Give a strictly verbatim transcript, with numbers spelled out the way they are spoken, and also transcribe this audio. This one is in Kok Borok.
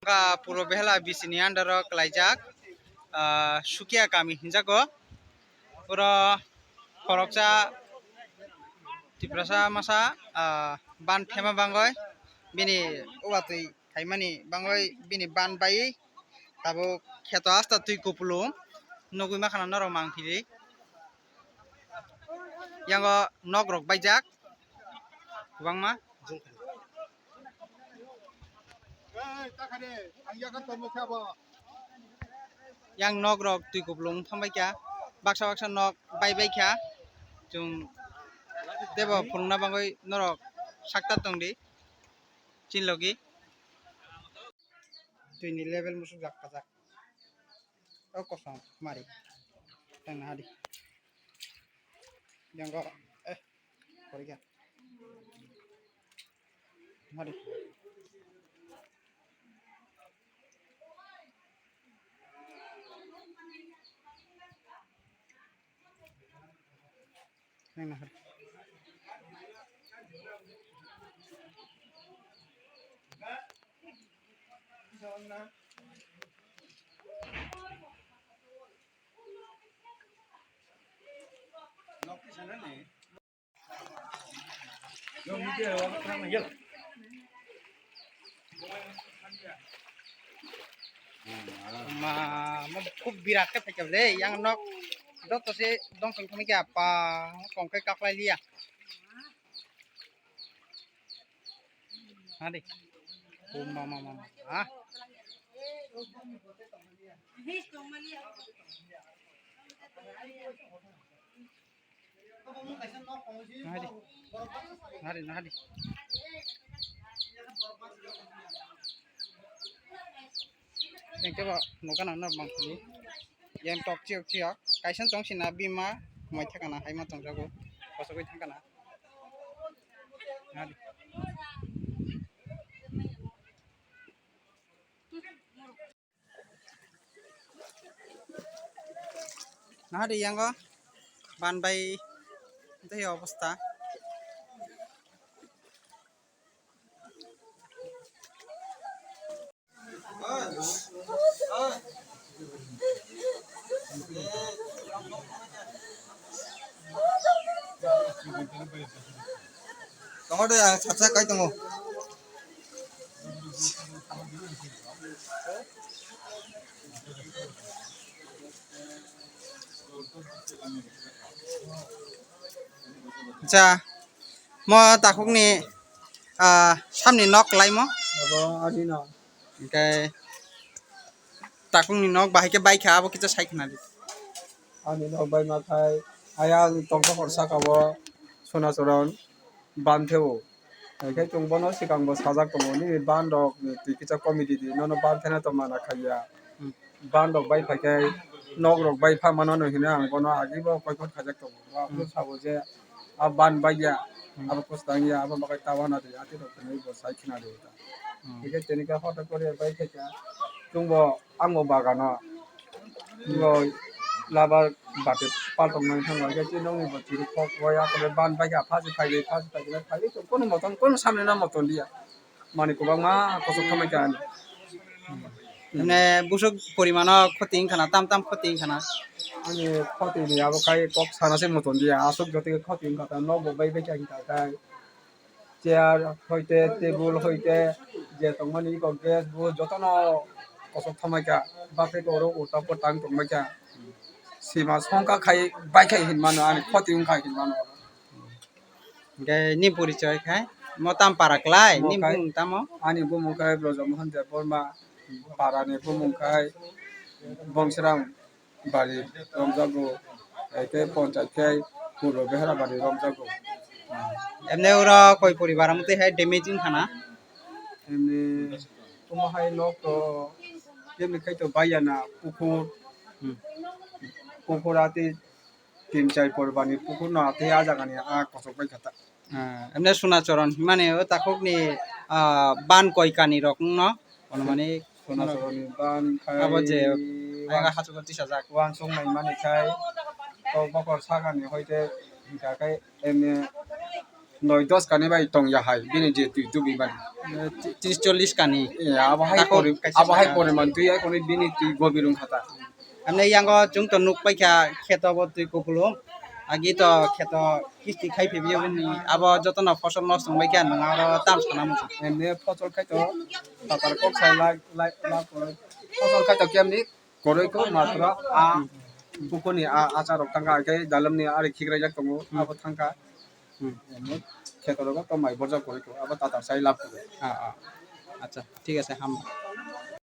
Wngkha Purbo Behela B C ni under o kwlaijak, ah, Sukia kami hinjago. Oro khoroksa Tiprasa masa, ah, ban thema bangoi bini uatwi khaimani bangoi bini ban bai tabuk kheto asta twi kupulung nugui makhana norok mangphili. Yango nok rok baijak kwbangma. Yang nok rok twi kupulung thangbai kha, baksa baksa nok bai bai kha. Chwng tebo phunukna bagwi norok sakta tongdi, chinlogi. Twini level musuk jak kajak. O kosom mari. Tang na hadi. Janggo, eh, korikha. Mari. Nang nahar. Ma, ma, kuk birat khe phaikha le, yang nok joto se dong tong thangkhe apa, kong khe kaklai liya. Hadi. Kuk ma, ma, ma, ma. Ha? Nahadi. Nahadi, nahadi. Yang kebo nokana na bangkuli. Yang tok chiok chiok. Kaisa tong sina bima mai thakana haima tongjago. Kosogoi thangkana. Nahadi. Nahadi yango ban bai tei obostha. Tongo de, ang sat sat kai tongo. Acha, mo takhukni, ah, samni nok laimo? Abo ani nok. Hingke takhukni nok bahai khe baikha, abo kisa sai khna di. Ani nok bai ma khai, ayang tongthok hor saka o Sonacharan ban theo. Hai khe chwng bono swkang bo sajak tongo, nini ban rok ni twi kisa comedy di, nono ban thena to mana khaiya. Hmm. Ban rok bai phai khe nok rok bai pha mano hinwi ang bono agi bo koi phot khaijak tongo. Bo Hmm. sabo je a ban bai ya, Hmm. abo kwstang ya, abo bakai ta wana di, ati rok hinwi bo sai khna di ta. Hmm. Hingke tini khe hotok kori bai khe kha, chwng bo ang bo bagano. Bo labar bati paltong nang thang bai khe chini nokni bo chiri kok bai ya kore ban bai kha phasi phai phasi phai phai kono motom kono samni na motom dia mani kwbangma kosok khamai kha ani. Mane busuk porimano khoti wngkha na tam tam khoti wngkha na. Ani khoti ni abo kai kok sana se motom dia aswk jotoi khoti wngkha ta nok bo bai bai kha wngkha kai. Chair hoite, table hoite, je tongmani eko gas bo jotono kosok thamaikha, bapre oro uta pwtang tongmaikha, sima songkha khai baikhai hinmano, ani khoti wngkha hinmano. Hingke ni porichoi khai mo tam para klai, Mo ni khai bumung tamo? Ani bumung khai Brojomohon Debbarma, parani bumung khai Bongsrang. Bari romjago, hai khe ponchai khe Purbo Behera Bari romjago. Emne oro koi poribar amtwi hai damage wngkha na? Emne omo hai nok to kemni khai to baiya na pukur, Hmm. pukur ati tin char poribar ni pukur no ati a jaga ni a kochok bai kha ta. Ah, emne Sonacharan himani o takhukni, ah, ban koi kani rok wngno, onumanik Sonacharan ni ban khai abo je wang-, ayang hachukgo tisajak. Wansuk naimani khai kok bokor sakani hoite hingka khe emne noi dos kani bai tongya hai bini je twi tubi mani. tris chollish kani. Eh, abo hai Tako pori-, kaisa abo hai saka. Poriman twi hai koni bini twi gobi rung khata. Amne yango chwng to nuk paikha kheto bo twi kupulung. Agi to kheto kisti khai phibiyaboni abo jotono fosol nosto wngbaikha nwng aro tam sana muchung. Emne fosol khai to tatar kok sai lak, lak, lak, fosol khai to kemni koroi ko matra a bukuni a achar rok thangkha, khe dalamni ari khikraijak tongo, hmm, abo thangkha. Hmm. Emne kheto rogo to mai borjak koroi ko, abo tatar sai lab ko. Ah, ah. Acha, thik ase, ham.